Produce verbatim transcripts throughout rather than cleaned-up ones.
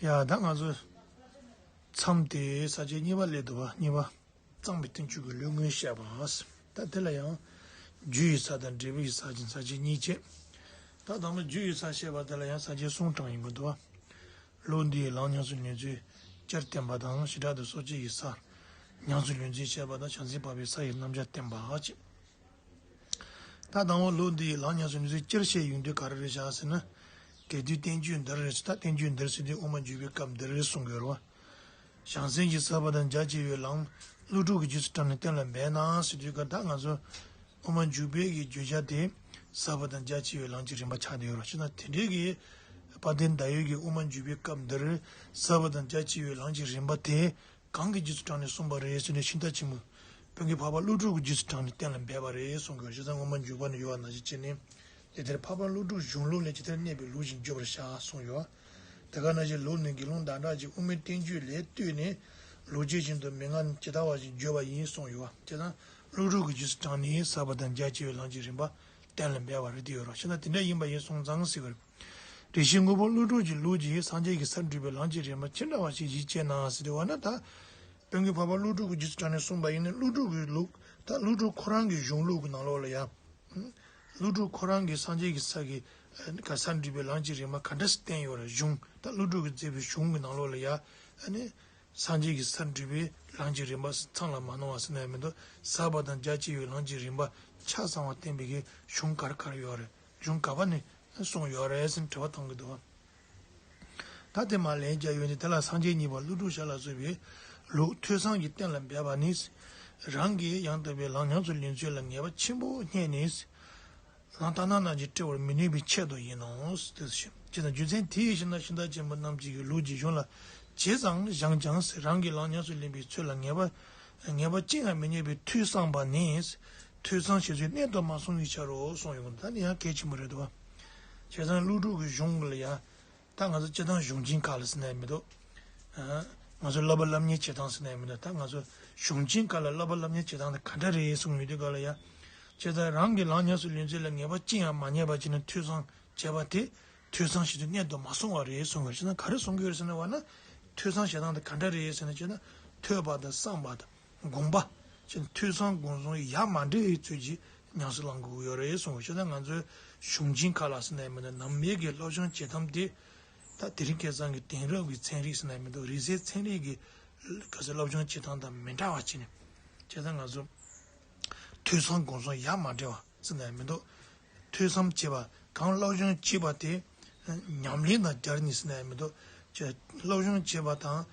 ཡ་ད་ང་ཚོ་མཚམས་དེ་ས་བཅད་གཉིས་པ་སླེབས་འདུག་བ། གཉིས་པ། གཙང་པའི་བསྟན་བཅོས་ཀྱི་ལུས་མངོན་བཤད་པ། ད་དེ་ལ་ཡང་རྒྱུ་ཡི་ས་དང་འབྲས་བུ་ཡི་ས་ཅན་ས་བཅད་གཉིས་བྱས། ད་དང་པོ་རྒྱུ་ཡི་ས་བཤད་པ་དེ་ལ་ཡང་ས་བཅད་གསུམ་དྲངས་ཡོང་གི་འདུག་བ། ལུགས་འདི་ཡིས་ལམ་ཉམས་སུ་ལེན་ཚུལ་སྤྱིར་བསྟན་པ་དང་། བྱེ་བྲག་ཏུ་སྲོག་གཅོད་ཀྱི་སར་ཉམས་སུ་ལེན་ཚུལ་བཤད་པ་དང་། བྱང་སེམས་འཕགས་པའི་ས་ཡི་རྣམ་གཞག་བསྟན་པ་བྱས། ད་དང་པོ་ལུགས་འདི་ཡིས་ལམ་ཉམས་སུ་ལེན་ཚུལ་སྤྱིར་བཤད་ཡོང་དུས་ག་རེ་རེད་བཞག་ཟེར་ན། གལ་ཏེ་བསྟན་བཅོས་འདིར་རེད་ཟེར། ད་བསྟན་བཅོས་འདིར་ཟེར་དུས་དབུ་མ་འཇུག་པའི་སྐབས་འདིར་གསུང་གི་ཡོད་རེད་བ། བྱང་སེམས་ཀྱི་ཟབ་པ་དང་རྒྱ་ཆེ་བའི་ལམ་ཀླུ་སྒྲུབ་ཀྱི་རྗེས་སུ་འབྲངས་ནས་གཏན་ལ་འབེབས་ན་ཟེར་དུས་ཀ་ད་ང་ཚོ་དབུ་མ་འཇུག་པའི་གི་བརྗོད་བྱ་དེ་ཟབ་པ་དང་རྒྱ་ཆེ་བའི་ལམ་གྱི་རིམ་པ་ཆགས་བསྡད་ཡོད་རེད། བྱས་ན་དེ་འདྲའི་གི་དཔལ་ལྡན་ཟླ་འོད་ཀྱིས་དབུ་མ་འཇུག་པའི་སྐབས་འདིར་ཟབ་པ་དང་རྒྱ་ཆེ་བའི་ལམ་གྱི་རིམ་པ་དེ། གང་གི་རྗེས་སུ་འབྲངས་ནས་གསུངས་པ་རེད་ཟེར་ནས་ཤིང་རྟ་ཆེན་པོ་དཔོན་གྱིས་འཕགས་པ་ཀླུ་སྒྲུབ་ཀྱི་རྗེས་སུ་འབྲངས་ནས་གཏན་ལ་འབེབས་པ་རེད་གསུངས་ཡོད། བྱས་ཙང་དབུ་མ་འཇུག་པ་ནས་ཡོད་པ་ནང་བཞིན་བྱས་ནས། ཇི་ལྟར་འཕགས་པ་ཀླུ་སྒྲུབ་གཞུང་ལུགས་ལས་ཇི་ལྟར་གནས་པའི་ལུགས་བཞིན་བརྗོད་པར་བྱ་གསུངས་ཡོད། དེ་ག་ནང་བཞིན་ལུགས་ནི་དགེ་སློང་བདག་འདྲ་གྱིས། དབུ་མའི་བསྟན་བཅོས་ལས་བཏུས་ནས། ལུགས་ཇི་བཞིན་དུ་མན་ངག་ཇི་ལྟ་བ་བཞིན་བརྗོད་པ་ཡིན་གསུངས་ཡོད། བྱས་ཙང་ཀླུ་སྒྲུབ་ཀྱི་རྗེས་སུ་འབྲངས་ནས་ཟབ་པ་དང་རྒྱ་ཆེ་བའི་ལམ་གྱི་རིམ་པ་གཏན་ལ་འབེབས་པ་རེད་དེ་ཡོད་རེད། བྱས་ཙང་དེ་འདྲ་ཡིན་པ་ཡིན་སོང་ཙང་ཟེར་བ་རེད། དེ་བཞིན་དངོས་པོ་ཀླུ་སྒྲུབ་ཀྱི་ལུགས་ཀྱིས་སངས་རྒྱས་ཀྱི་སར་འགྲོ་བའི་ལམ་གྱི་རིམ་པ་ཅི་འདྲ་བ་ཞིག་ཡིན་ཅེ་ན་ཟེར་དུས་བ་ན། ད་དཔོན་གྱིས་འཕགས་པ་ཀླུ་སྒྲུབ་ཀྱི་རྗེས་སུ་འབྲངས་ནས་གསུངས་པ་ཡིན་ན། ཀླུ་སྒྲུབ་ཀྱི་ལུགས། ད་ཀླུ་སྒྲུབ་ཁོ་རང་གི་གཞུང་ལུགས་ཀྱི་ནང་ལོགས་ལ་ཡང་། ཀླུ་སྒྲུབ་ཁོ་རང་གིས་སངས་རྒྱས་ཀྱི་ས་གི་ག་སར་འགྲོ་བའི་ལམ་གྱི་རིམ་པ་ག་འདྲ་ཞིག་བསྟན་ཡོད་རེད། གཞུང་། ད་ཀླུ་སྒྲུབ་ཀྱིས་མཛད་པའི་གཞུང་གི་ནང་ལོགས་ལ་ཡང་། ཨ་ནི། སངས་རྒྱས་ཀྱི་སར་འགྲོ་བའི་ལམ་གྱི་རིམ་པ་ཚང་ལ་མ་ནོར་བ་ཟེར་ན་ཡང་མི་འདུག་ཟབ་པ་དང་རྒྱ་ཆེ་བའི་ལམ་གྱི་རིམ་པ་ཆ་ཚང་བ་བསྟན་པའི་གི་གཞུང་ག་རེ་ག་རེ་ཡོད་རེད། གཞུང་ག་པ་ནས་གསུངས་ཡོད་རེད་ཟེར་དྲི་བ་བཏང་གི་འདུག་ད་དེ་མར་ལན་རྒྱག་ཡོད་ནི། དེ་ལ་སངས་རྒྱས་གཉིས་པ་ཀླུ་སྒྲུབ་ཞབས་ལ་སོགས་པའི་ལུགས་ཐོས་བསམ་གྱིས་གཏན་ལ་འབེབས་པ་ནི། རང་གིས་ཡང་དག་པའི་ལམ་ཉམས་སུ་ལེན་ཚུལ་ལ་ངེས་པ་ཆེན་པོ་རྙེད་ནས། ལམ་ལྟར་སྣང་རྣམས་ཀྱིས་བཀྲི་བར་མི་ནུས་པའི་ཆེད་དུ་ཡིན་ནོ། དེ་ཞེས་བྱས་ན། རྒྱུ་མཚན་དེའི་ཕྱིར་ན་ཤིང་རྟ་ཆེན་པོ་རྣམས་ཀྱི་ལུགས་ཀྱི་གཞུང་ལ་ཇི་ཙམ་སྦྱངས་ཀྱང་། རང་གིས་ལམ་ཉམས་སུ་ལེན་པའི་ཚུལ་ལ་ངེས་པ་ངེས་པ་ཅི་ཡང་མི་རྙེད་པའི་ཐོས་བསམ་པ་ནི། ཐོས་བསམ་བྱེད་ཚུལ་གནད་དུ་མ་སོང་བའི་ཕྱིར་རོ་གསུངས་ཡོད། ད་ནི་ཡང་གལ་ཆེན་པོ་རེད་དོ། བྱས་ཙང་ཀླུ་སྒྲུབ་ཀྱི་གཞུང་ལ་ཡང་། ད་ང་ཚོ་སྤྱིར་བཏང་གཞུང་ཆེན་ཁག་ལ་ཟེར་ན་ཡང་མི་འདུག་ང་ཚོ་བསླབ་པ་སློབ་གཉེར་བྱེད་སྟངས་ཟེར་ན་ཡང་མི་འདུག་ད་ང་ཚོ་གཞུང་ཆེན་ཁག་ལ་བསླབ་པ་སློབ་གཉེར་བྱེད་སྟངས་དེ་ག་འདྲ་རེད་གསུངས་ཡོད་དུས་ག་ལ་ཡ། བྱས་ཙང་རང་གི་ལམ་ཉམས་སུ་ལེན་ཚུལ་ལ་ངེས་པ་ཅི་ཡང་མ་རྙེད་པ་བྱས་ནས་ཐོས་བསམ་བྱས་པ་དེ་ཐོས་བསམ་བྱེད་ཚུལ་གནད་དུ་མ་སོང་བ་རེད་གསུངས་པ་རེད། བྱས་ན་ག་རེ་གསུང་གི་ཡོད་རེད་ཟེར་ན་བ་ན། ཐོས་བསམ་བྱེད་སྟངས་དེ་ག་འདྲ་རེད་ཟེར་ན། བྱས་ན་ཐོས་པ་དང་བསམ་པ་དང་སྒོམ་པ། བྱས་ན་ཐོས་བསམ་སྒོམ་གསུམ་ཡ་མ་བྲལ་བའི་ཚུལ་གྱིས་ཉམས་སུ་བླང་དགོས་ཀྱི་ཡོད་རེད་གསུངས་པ་རེད། བྱས་ན་ང་ཚོའི་གཞུང་ཆེན་ཁག་ལ་ཟེར་ན་ཡང་མི་འདུག་ནང་པའི་གི་སློབ་སྦྱོང་བྱེད་སྟངས་དེ། ད་དེ་རིང་ཁ་སང་གི་དེང་རབས་ཀྱི་ཚན་རིག་ཟེར་ན་མི་འདུག་རིག་རྩལ་ཚན་རིག་གི་ག་ཚོད་སློབ་སྦྱོང་བྱེད་སྟངས་དང་མི་འདྲ་བ་བྱས་ནས། བྱས་ཙང་ང་ཚོ་ཐོས་བསམ་སྒོམ་གསུམ་ཡ་མ་བྲལ་བ་ཟེར་ན་མི་འདུག་ཐོས་བསམ་བྱེད་པ་གང་སློབ་སྦྱོང་བྱེད་པ་དེ་ཉམས་ལེན་དང་སྦྱར་ནས་ཟེར་ན་མི་འདུག་སློབ་སྦྱོང་བྱེད་པ་དང་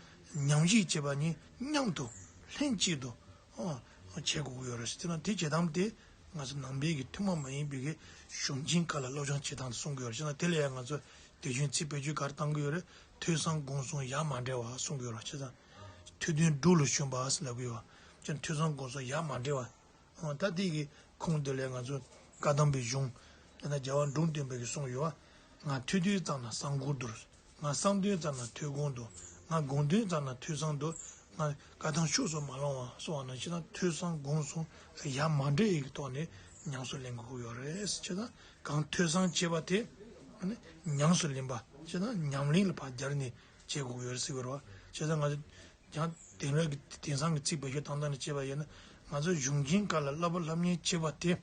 ཉམས་ཞིབ་བྱེད་པ་གཉིས་མཉམ་དུ་ལྷན་ཅིག་ཏུ་ཨོ་བྱེད་དགོས་ཀྱི་ཡོད་རེད་ཟེར། དེ་ན་དེ་བྱེད་སྟངས་དེ། ང་ཚོ་ནང་པའི་གི་ཐུན་མོང་མ་ཡིན་པའི་གི་གཞུང་ཆེན་ཁག་ལ་སློབ་སྦྱོང་བྱེད་སྟངས་དེ་གསུང་གི་ཡོད་རེད། བྱས་ན་དེ་ལ་ཡང་ང་ཚོ་དེ་བཞིན་ཚིག་བེད་སྤྱོད་ག་རེ་བཏང་གི་ཡོད་རེད། ཐོས་བསམ་སྒོམ་གསུམ་ཡ་མ་བྲལ་བ་གསུང་གི་ཡོད་རེད། བྱས་ཙང་ཐོས་དོན་སྒྲུབ་ལ་ཞོན་པ་ཟེར་ལབ་གི་ཡོད། བྱས་ན་ཐོས་བསམ་སྒོམ་གསུམ་ཡ་མ་བྲལ་བ། ད་དེ་གི་ཁུངས་དེ་ལ་ང་ཚོ་བཀའ་གདམས་པའི་གཞུང་། དེ་ན་རྒྱལ་བ་འབྲོམ་སྟོན་པའི་གི་གསུང་ཡོད། ང་ཐོས་དོན་ཙམ་ན་བསམ་དགོངས་སྡུད། ང་བསམ་དོན་ཙམ་ན་ཐོས་དགོངས་སྡུད། ང་སྒོམ་དོན་ཙམ་ན་ཐོས་བསམ་སྡུད། ང་བཀའ་གདམས་ཕྱོགས་སུ་མ་ལོང་བ་གསུངས་པ་ནང་བཞིན་ཐོས་བསམ་སྒོམ་གསུམ་ཡ་མ་བྲལ་ཡི་གི་ཐོག་ནས་ཉམས་སུ་ལེན་དགོས་ཀྱི་ཡོད་རེད། བྱས་ཙང་གང་ཐོས་བསམ་བྱས་པ་དེ་ཉམས་སུ་ལེན་པ། བྱས་ཙང་ཉམས་ལེན་ལ་ཕར་སྦྱར་ནས་བྱེད་དགོས་ཀྱི་ཡོད་རེད་ཟེར་གྱི་རེད་བ། བྱས་ཙང་ང་ཚོ་ཀྱང་དེང་རབས་ཀྱི་དེང་སང་གི་ཚིག་བེད་སྤྱོད་བཏང་སྟངས་ནས་བྱས་པ་ཡིན་ན། ང་ཚོ་གཞུང་ཆེན་ཁག་ལ་བསླབ་པ་སློབ་གཉེར་བྱེད་པ་དེ།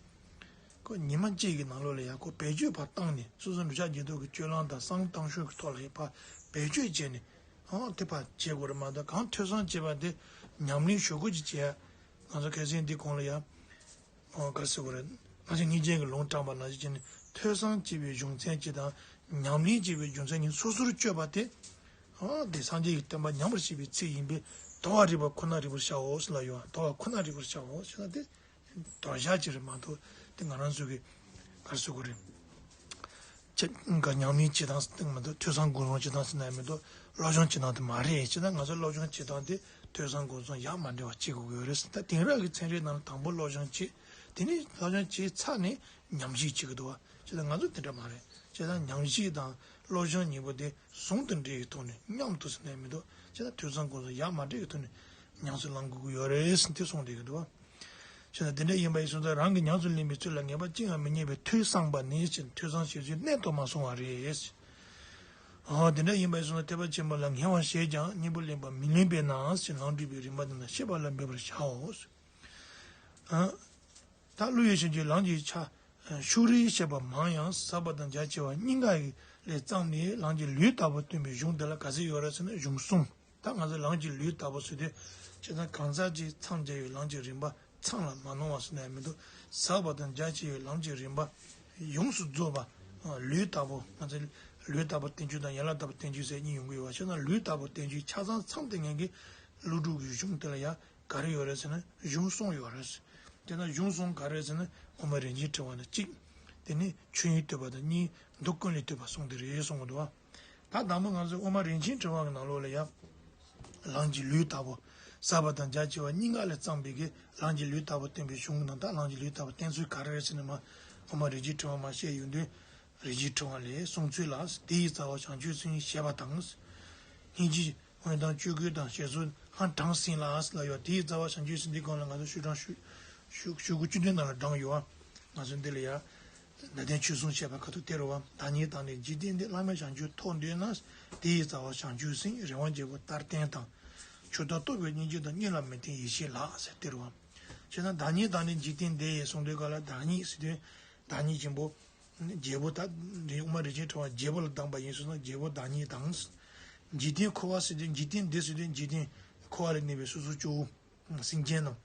ཁོ་ཉི་མ་གཅིག་གི་ནང་ལོགས་ལ་ཡང་ཁོ་བེད་སྤྱོད་ཕར་བཏང་ནས། སོ་སོ་འགྲོ་འཆག་འགྱུར་ལྡོག་གི་སྤྱོད་ལམ་དང་བསམ་བློ་གཏོང་ཕྱོགས་ཀྱི་ཐོག་ལ་ཡང་ཕར་བེད་སྤྱོད་བྱས་ནས། ཨང་དེ་ཕར་བྱེད་དགོས་རེད་མ་གཏོགས། གང་ཐོས་བསམ་བྱེད་པ་དེ་ཉམས་ལེན་ཞོར་འཁོར་གྱིས་བྱས། ང་ཚོ་ཁ་སང་འདི་གོང་ལ་ཡང་། ཨང་ག་རེ་ཟེར་དགོས་རེད། ང་ཚོ་སྙིང་རྗེ་གི་ལུང་དྲངས་པ་ནང་བཞིན་བྱས་ནས། ཐོས་བསམ་བྱེད་པའི་གཞུང་ཚན་གཅིག་དང་ཉམས་ལེན་བྱེད་པའི་གཞུང་ཚན་གཉིས་སོ་སོར་བཅོས་པ་དེ། ཨང་དེ་སངས་རྒྱས་ཀྱི་བསྟན་པ་ཉམས་པར་བྱེད་པའི་ཚིག་ཡིན་པས། དོར་བ་རིགས་པ་ཁོ་ན་རིགས་པར་བྱའོ་ཟེར་ལབ་ཡོད། དོར་བ་ཁོ་ན་རིགས་པར་བྱའོ་ཟེར་ན་དེ། དོར་བྱ་ཅིག་རེད་མ་གཏོགས། དེ་ང་རང་ཚོ་གི་ག་རེ་ཟེར་དགོས་རེད། ཅེས་ཉམས་ལེན་བྱེད་སྟངས་ཟེར་མ་གཏོགས། ཐོས་བསམ་སྒོམ་གསུམ་བྱེད་སྟངས་ཟེར་ན་ཡང་མི་འདུག་སློབ་སྦྱོང་བྱེད་སྟངས་དེ་མ་རེད། བྱས་ཙང་ང་ཚོ་སློབ་སྦྱོང་བྱེད་སྟངས་དེ་ཐོས་བསམ་སྒོམ་གསུམ་ཡ་མ་བྲལ་བ་བྱེད་དགོས་ཀྱི་ཡོད་རེད་ཟེར། ད་དེང་རབས་ཀྱི་ཚན་རིག་ནང་ལ་དང་པོ་སློབ་སྦྱོང་བྱེད། དེ་ནས་སློབ་སྦྱོང་བྱས་ཚར་ནས་ཉམས་ཞིབ་བྱེད་ཀྱི་འདུག་བ། བྱས་ཙང་ང་ཚོ་དེ་འདྲ་མ་རེད། བྱས་ཙང་ཉམས་ཞིབ་དང་སློབ་སྦྱོང་གཉིས་པོ་དེ་ཟུང་དུ་འབྲེལ་གྱི་ཐོག་ནས། མཉམ་དུ་ཟེར་ན་ཡང་མི་འདུག་བྱས་ཙང་ཐོས་བསམ་སྒོམ་གསུམ་ཡ་མ་བྲལ་གྱི་ཐོག་ནས་ཉམས་སུ་བླང་དགོས་ཀྱི་ཡོད་རེད་ཟེར་དེ་གསུངས་བསྡད་ཀྱི་འདུག་བ། བྱས་ཙང་དེ་འདྲ་ཡིན་པ་ཡིན་སོང་ཙང་། རང་གིས་ཉམས་སུ་ལེན་པའི་ཚུལ་ལ་ངེས་པ་ཅི་ཡང་མི་རྙེད་པའི་ཐོས་བསམ་པ་ནི། ཅེས་ཐོས་བསམ་བྱེད་ཚུལ་གནད་དུ་མ་སོང་བ་རེད། ཨ་དེ་འདྲ་ཡིན་པ་ཡིན་སོང་ན་ཐེག་པ་ཆེན་པོ་ལ་ངེས་པར་བྱས་ཀྱང་གཉེན་པོ་ལེན་པ་མི་ལེན་པས་ན་ཞེས་ལམ་སྒྲིབ་པའི་རིམ་པ་རྣམས་ལ་ཤེས་པ་ལ་འབད་པར་བྱའོ། ཨ། ད་བློ་ཡི་བྱང་ཆུབ་ལམ་གྱི་ཆ་ཤུགས་རིག་བཤད་པ་མང་ཡང་ཟབ་པ་དང་རྒྱ་ཆེ་བ་གཉིས་ཀ་ལས་བརྩམས་ནས་ལམ་གྱི་ལུས་ལྟ་བུ་སྟོན་པའི་གཞུང་དེ་ལ་ག་ཚོད་ཡོད་རེད་ཟེར་ན་གཞུང་གསུམ། ད་ང་ཚོ་ལམ་གྱི་ལུས་ལྟ་བུ་ཟེར་དུས་ཁྱེད་རང་གང་ཟག་གཅིག་མཚམས་སྦྱར་བའི་ལམ་གྱི་རིམ་པ་མཚམས་ལ་མ་ལོངས་པ་ཟེར་ན་ཡང་མི་འདུག་ཟབ་པ་དང་རྒྱ་ཆེ་བའི་ལམ་གྱི་རིམ་པ་ཡོངས་སུ་རྫོགས་པ། ལུས་ལྟ་བུ་ང་ཚོ་ལུས་ལྟ་བུ་བསྟན་བཅོས་དང་ཡན་ལག་ལྟ་བུ་བསྟན་བཅོས་ཟེར་གཉིས་ཡོང་གི་ཡོད་པ་ཁྱེད་རང་ལུས་ལྟ་བུ་བསྟན་བཅོས་ཆ་ཚང་མཚམས་དེ་ངེད་ཀྱི་ཀླུ་སྒྲུབ་ཀྱི་གཞུང་དེ་ལ་ཡང་ག་རེ་ཡོད་རེད་ཟེར་ན་གཞུང་གསུམ་ཡོད་རེད། དེ་ན་གཞུང་གསུམ་ག་རེ་ཟེར་ན་དབུ་མ་རིན་ཆེན་ཕྲེང་བ་ལ་གཅིག་དེ་ནས་ཆོས་དབྱིངས་བསྟོད་པ་དང་གཉིས། མདོ་ཀུན་ལས་བཏུས་པ་གསུམ་དེ་རེད་གསུང་གི་འདུག་བ། ད་དང་པོ་ང་ཚོས་དབུ་མ་རིན་ཆེན་ཕྲེང་བ་གི་ནང་ལོགས་ལ་ཡང་། ལམ་གྱི་ལུས་ལྟ་བུ། ཟབ་པ་དང་རྒྱ་ཆེ་བ་གཉིས་ཀ་ལས་བརྩམས་པའི་གི་ལམ་གྱི་ལུས་ལྟ་བུ་བསྟན་པའི་གཞུང་གི་ནང་ད་ལམ་གྱི་ལུས་ལྟ་བུ་བསྟན་ཚུལ་ག་རེ་རེད་ཟེར་ན་མ། དབུ་མ་རིན་ཆེན་ཕྲེང་བ་མ་བཤད་ཡོང་དུས། རིན་ཆེན་ཕྲེང་བ་ལས་གསུངས་ཚུལ་ལ། དེ་ཡི་རྩ་བ་བྱང་ཆུབ་སེམས་ཞེས་པ་དང་། སྙིང་རྗེ་སྔོན་དང་སྤྱོད་སྒོ་དང་ཞེས་སོགས་ལ་དྲངས་ཟིན་ལ་ལ་ཡོད། དེ་ཡི་རྩ་བ་བྱང་ཆུབ་སེམས་འདི་གང་ལ་ང་ཚོ་ཤོག་གྲངས་ཤོག་ཤོག་ཤོག་གུ་བཅུ་བདུན་ནང་ལ་དྲངས་ཡོད་བ། ང་ཚོ་འདི་ལ་ཡ། བདག་ལྡན་ཆོས་གསུམ་བཤད་པ་ཁ་ཐུག་དེ་རུ་བ། བདག་ཉིད་དང་ནི་འཇིག་རྟེན་འདི། བླ་མེད་བྱང་ཆུབ་ཐོབ་འདོད་ན། དེ་ཡི་རྩ་བ་བྱང་ཆུབ་སེམས། རི་དབང་རྒྱལ་པོ་ལྟར་བསྟེན་དང་། ཆོས་དང་རྟོགས་པའི་སྙིང་རྗེ་དང་། གཉིས་ལ་མི་བརྟེན་ཡེ་ཤེས་ལགས་ཟེར་དེ་རུ་བ། བྱས་ན་བདག་ཉིད་དང་ནི་འཇིག་རྟེན་འདི་ཡི་གསུང་དོན་ག་ལ་བདག་ཉིད་ཟེར་དུས། བདག་ཉིད་ཆེན་པོ། རྒྱལ་པོ་ད་རེད། དབུ་མ་རིན་ཆེན་ཕྲེང་བ་རྒྱལ་པོ་ལ་གདམས་པ་ཡིན་ཟེར་ན་རྒྱལ་པོ་བདག་ཉིད་དང་། འཇིག་རྟེན་འཁོར་བ་ཟེར་དུས་འཇིག་རྟེན་འདི་ཟེར་དུས་འཇིག་རྟེན་འཁོར་བ་ལ་གནས་པའི་སོ་སོ་སྐྱེ་བོ། སེམས་ཅན་རྣམས།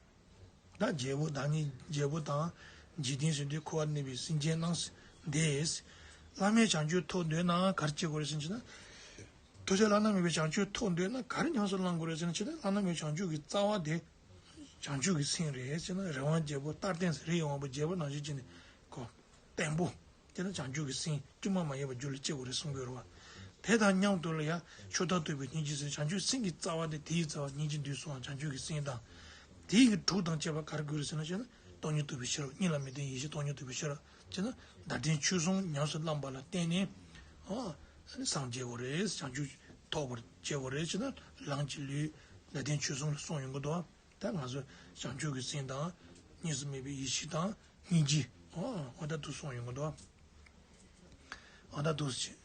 ད་རྒྱལ་པོ་བདག་ཉིད་རྒྱལ་པོ་དང་། འཇིག་རྟེན་ཟེར་དུས་འཁོར་བ་གནས་པའི་སེམས་ཅན་རྣམས་འདི། བླ་མེད་བྱང་ཆུབ་ཐོབ་འདོད་ན་ག་རེ་བྱེད་དགོས་རེད་ཟེར་ན། ཐུགས་རྗེ་བླ་ན་མེད་པའི་བྱང་ཆུབ་ཐོབ་འདོད་ན་ག་རེ་ཉམས་སུ་བླང་དགོས་རེད་ཟེར་ན་བླ་ན་མེད་བྱང་ཆུབ་ཀྱི་རྩ་བ་དེ། བྱང་ཆུབ་ཀྱི་སེམས་རེད་ཟེར་ན་རི་དབང་རྒྱལ་པོ་ལྟར་བསྟེན་ཟེར་རི་ཡི་དབང་པོ་རྒྱལ་པོ་ནང་བཞིན་བྱས་ནས་གོ། བརྟན་པོ། དེ་ནི་བྱང་ཆུབ་ཀྱི་སེམས་དཀྱུས་མ་མ་ཡིན་པ་རྒྱུད་ལ་སྐྱེ་དགོས་རེད་གསུང་གི་ཡོད་རེད་བ། དེ་དང་མཉམ་དུ་ལ་ཡང་ཆོས་དང་རྟོགས་པའི་སྙིང་རྗེ་ཟེར་བྱང་ཆུབ་སེམས་ཀྱི་རྩ་བ་དེ་དེའི་རྩ་བ་སྙིང་རྗེ་འདུས་གསུམ་བྱང་ཆུབ་ཀྱི་སེམས་དང་། དེའི་གི་དྲུག་དང་བཅས་པ་ག་རེ་དགོས་རེད་ཟེར་ན་བྱས་ན་སྟོང་ཉིད་རྟོགས་པའི་ཤེས་རབ་གཉིས་ལ་མི་བརྟེན་ཡེ་ཤེས་སྟོང་ཉིད་རྟོགས་པའི་ཤེས་རབ་བྱས་ན་བདག་ལྡན་ཆོས་གསུམ་ཉམས་སུ་བླངས་པ་ལ་བརྟེན་ནས། ཨ་ནི་སངས་རྒྱས་དགོས་རེད། བྱང་ཆུབ་ཐོབ་པར་བྱེད་དགོས་རེད་ཟེར་ན་ལམ་གྱི་ལུས་བདག་ལྡན་ཆོས་གསུམ་ལ་གསུངས་ཡོང་གི་འདུག་ད་ང་ཚོ་བྱང་ཆུབ་ཀྱི་སེམས་དང་། གཉིས་སུ་མེད་པའི་ཡེ་ཤེས་དང་། སྙིང་རྗེ། ཨོ་ཨོ་ད་དུ་སོང་ཡོང་གི་འདུག་ཨོ་ད་དུ་ཞེས།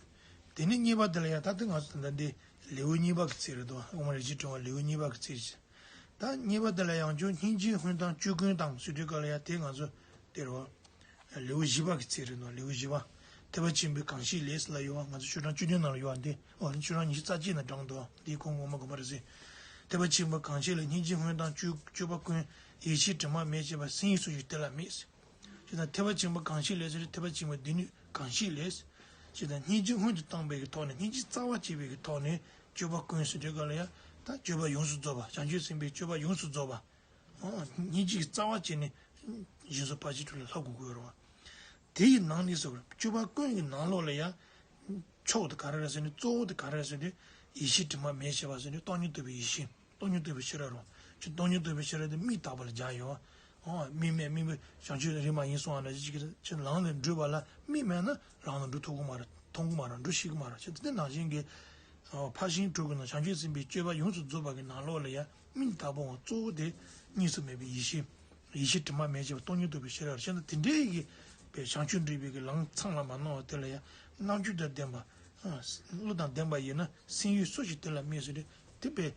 དེ་ནས་གཉིས་པ་དེ་ལ་ཡང་ད་ལྟ་ང་ཚོ་ད་ལྟ་འདི་ལེའུ་གཉིས་པ་གི་ཚིག་རེད་འདུག་དབུ་མ་རིན་ཆེན་ཕྲེང་བ་ལེའུ་གཉིས་པ་གི་ཚིག་ཅིག་ད་གཉིས་པ་དེ་ལ་ཡང་བྱུང་སྙིང་རྗེའི་སྔོན་དང་སྤྱོད་ཀུན་དང་ཟེར་དུས་སྐབས་ལ་ཡང་དེ་ང་ཚོ་དེ་རེད་བ། ལེའུ་བཞི་པ་གི་ཚིག་རེད་འདུག་ལེའུ་བཞི་པ། ཐེག་པ་ཆེན་པོའི་གང་ཤེས་ལས་ལ་ཡོད་བ། ང་ཚོ་ཤོག་གྲངས་བཅུ་བདུན་ནང་ལ་ཡོད་བ་འདི། ཨོ་ཤོག་གྲངས་ཉི་ཤུ་རྩ་གཅིག་ནང་དྲངས་འདུག་འདིའི་གོང་ངོ་མ་དགོས་པ་རེད་ཟེར། ཐེག་པ་ཆེན་པོའི་གང་ཤེས་ལས། སྙིང་རྗེའི་སྔོན་དང་སྤྱོད་སྤྱོད་པ་ཀུན། ཡེ་ཤེས་དྲི་མ་མེད་བྱེད་པ། སེམས་ཡུལ་སོ་ཞིག་དེ་ལ་དམིགས། ཞེས་དང་ཐེག་པ་ཆེན་པོའི་གང་ཤེས་ལས་ཟེར་ཐེག་པ་ཆེན་པོའི་སྡེ་སྣོད་གང་ཤེས་ལས། ཞེས་དང་སྙིང་རྗེ་སྔོན་དུ་བཏང་བའི་གི་ཐོག་ནས་སྙིང་རྗེ་རྩ་བ་བྱས་པའི་གི་ཐོག་ནས་སྤྱོད་པ་ཀུན་ཟེར་དུས་སྐབས་ལ་ཡང་ད་སྤྱོད་པ་ཡོངས་སུ་རྫོགས་པ་བྱང་ཆུབ་སེམས་དཔའི་སྤྱོད་པ་ཡོངས་སུ་རྫོགས་པ། སྙིང་རྗེ་གི་རྩ་བ་བྱས་ནས་སྦྱིན་སོགས་ཕར་ཕྱིན་དྲུག་ལ་ལྷག་དགོས་ཀྱི་ཡོད་རེད་བ། དེ་ཡི་ནང་ནས་སོ་སྤྱོད་པ་ཀུན་གྱི་ནང་ལོགས་ལ་ཡང་། མཆོག་དེ་ག་རེ་རེད་ཟེར་ནས་གཙོ་བོ་དེ་ག་རེ་རེད་ཟེར་དུས། ཡེ་ཤེས་དྲི་མ་མེད་བྱེད་པ་ཟེར་དུས་སྟོང་ཉིད་རྟོགས་པའི་ཡེ་ཤེས། སྟོང་ཉིད་རྟོགས་པའི་ཤེས་རབ་རོ། ཅི་སྟོང་ཉིད་རྟོགས་པའི་ཤེས་རབ་དེ་དམིགས་དག་པ་ལ་སྦྱར་ཡོད། ཨོ་དམིགས་མེད་དམིགས་མེད་བྱང་ཆུབ་རིག་མ་ཡིན་གསུང་བ་ལ་ཅི་ཅི་ལམ་ལ་འགྲོ་བ་ལ་དམིགས་མེད་ན་ལམ་ལ་འགྲོ་ཐུབ་ཀྱི་མ་རེད། མཐོང་གི་མ་རེད། འགྲོ་ཤེས་ཀྱི་མ་རེད། ཅི་དེ་ནང་བཞིན་གྱི། ཕར་ཕྱིན་དྲུག་གི་ནང་བྱང་ཆུབ་སེམས་དཔའི་སྤྱོད་པ་ཡོངས་སུ་རྫོགས་པ་གི་ནང་ལོགས་ལ་ཡང་དམིགས་དག་པའང་གཙོ་བོ་དེ་གཉིས་སུ་མེད་པའི་ཡེ་ཤེས། ཡེ་ཤེས་དྲི་མ་མེད་བྱེད་པ་སྟོང་ཉིད་རྟོགས་པའི་ཤེས་རབ་ཤེས་ན་དེ་འདྲའི་གི་བའི་བྱང་ཆུབ་འདྲིས་པའི་གི་ལམ་མཚམས་ལ་མ་ལོངས་པ་དེ་ལ་ཡང་རྣམ་དཔྱོད་དང་ལྡན་པ། བློ་དང་ལྡན་པ་ཡིན་ན་སེམས་ཡུལ་སུ་ཞིག་དེ་ལ་དམིགས་ཟེར་ཏེ་དེ་བའི་